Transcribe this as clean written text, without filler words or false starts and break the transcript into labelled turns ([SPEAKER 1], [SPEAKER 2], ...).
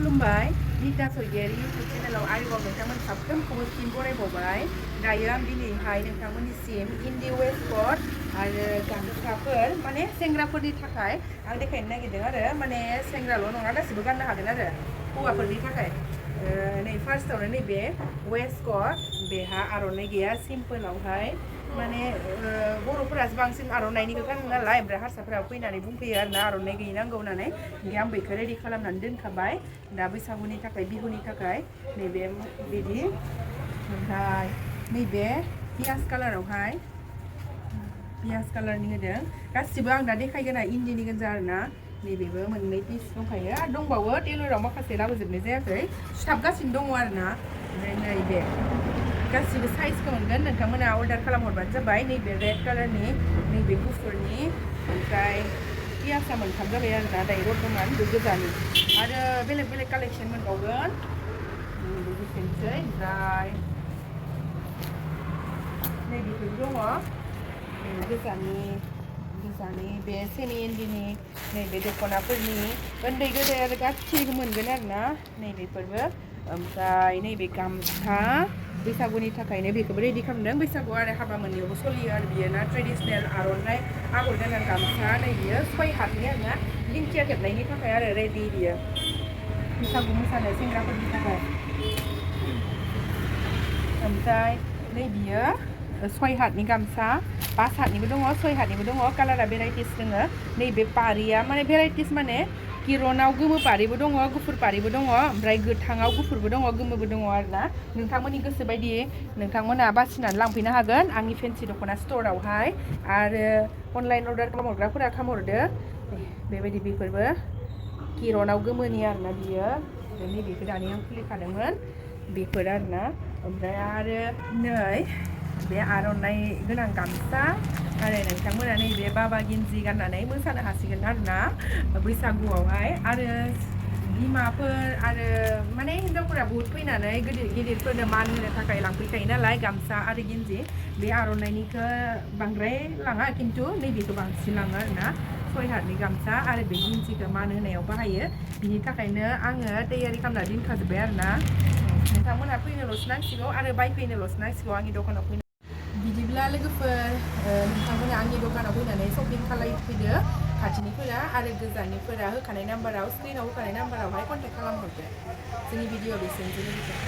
[SPEAKER 1] खुलुमबाय नीता सरगियारि इउटुब चेनेलाव आरोबाव नोंथांमोन साफ्रोमखौबो फिन बरायबावबाय दायो आं दिनैहाय नोंथांमोननिसिम इन्दि वेस्टकट आरो गामसाफोर माने सेंग्राफोरनि थाखाय आं देखायनो नागिरदों आरो माने सेंग्राल' नङा गासिबो गाननो हागोन आरो हौवाफोरनि थाखाय नै फार्स्टआवनो नैबे वेस्टकट बेहा आर'नाइ गैया सिम्पोलावहाय माने बर'फोरासो बांसिन आर'नाइनिखौ गानो नालाय ओमफ्राय हारसाफोरा फैनानै बुंफैयो आरोना आर'नाइ गैयै नांगौ होननानै ओमफ्राय आं बेखौ रेडि खालामनानै दोनखाबाय दा बैसागुनि थाखाय बिहुनि थाखाय नैबे बिदि ओमफ्राय नैबे पियाज कालारावहाय पियाज कालारनि होदों गासिबो आं दा देखायगोन इन्दिनि गोजा आरोना नैबेबो मोननै पिस दंखायो आरो दंबावो टेलराव माखासे लाबोजोबनाय जायाखै सुथाबगासिनो दङ आरोना ओमफ्राय नैबे गासिबो साइजखौ मोनगोन नोंथांमोना अर्डार खालामहरबानो जाबाय नैबे रेड कालारनि नैबे गुफुरनि ओमफ्राय पियासा मोनथाम जाबाय आरोना दायो बर्थमान बे गोजानि आरो बेलेग बेलेग कालेक्सन मोनबावगोन बेसेनोसै ओमफ्राय नैबेफोर दङ गोजानि बे सेमि इन्दिनि नैबे दख'नाफोरनि उन्दै गोदै आरो गासैबो मोनगोन आरोना नैबेफोरबो ओमफ्राय नैबे गामसा बैसागुनि थाखायनो बेखौबो रेडि खालामदों बैसागु आरो हाबा मोननैयावबो सोलियो आरो बियो ना ट्रेडिसनेल आर'नाइ आगर गोनां गामसा नै बियो 6 हातनि आरोना दिंखिया खेबनायनि थाखाय आरो रेडि बियो बैसागु मोसानाय सेंग्राफोरनि थाखाय ओमफ्राय नै बियो 6 हातनि गामसा 5 हातनिबो दङ 6 हातनिबो दङ कालारा भेराइटिस दङ नैबे पारिया माने भेराइटिस माने किरनाव गोमो पारिबो दङ गुफुर पारिबो दङ ओमफ्राय गोथाङाव गुफुरबो दङ गोमोबो दङ आरोना नोंथांमोननि गोसो बायदि नोंथांमोना बासिनानै लांफैनो हागोन आंनि फेन्सि दख'ना स्ट'रावहाय आरो अनलाइन अर्डार खालामहरग्राफोरा खालामहरदो बेबायदि बेफोरबो किरनाव गोमोनि आरोना बियो नैबेखौ दानि आं खुलिखादोंमोन बेफोर आरोना ओमफ्राय आरो नै बे आर'नाइ गोनां गामसा आरो नोंथांमोना नैबे बाबा गिन्जि गाननानै मोसानो हासिगोन आरोना बैसागुआवहाय आरो बिमाफोर आरो माने हिन्जावफोरा बुहुत फैनानै गिदिरफोरनो मान होनो थाखाय लांफैखायो नालाय गामसा आरो गिन्जि बे आर'नाइनिखौ बांद्राय लाङा खिन्थु नैबेखौ बांसिन लाङो आरोना 6 हातनि गामसा आरो बे गिन्जिखौ मान होनायाव बाहायो बिनि थाखायनो आङो तैयारि खालामना दोनखाजोब्बाय आरोना नोंथांमोनहा फैनोल'सो नांसिगौ आरो बायफैनोल'सो नांसिगौ आंनि दखानाव फैनो बिदिब्ला लोगोफोर नोंथांमोना आंनि दखानाव फैनानै शपिं खालामफैदो खाथिनिफोरा आरो गोजाननिफोरा होखानाय नाम्बाराव स्क्रिनाव होखानाय नाम्बारावहाय कन्टेक्ट खालामहरदो जोंनि भिडिअ बेसेनोसै लोगोफोर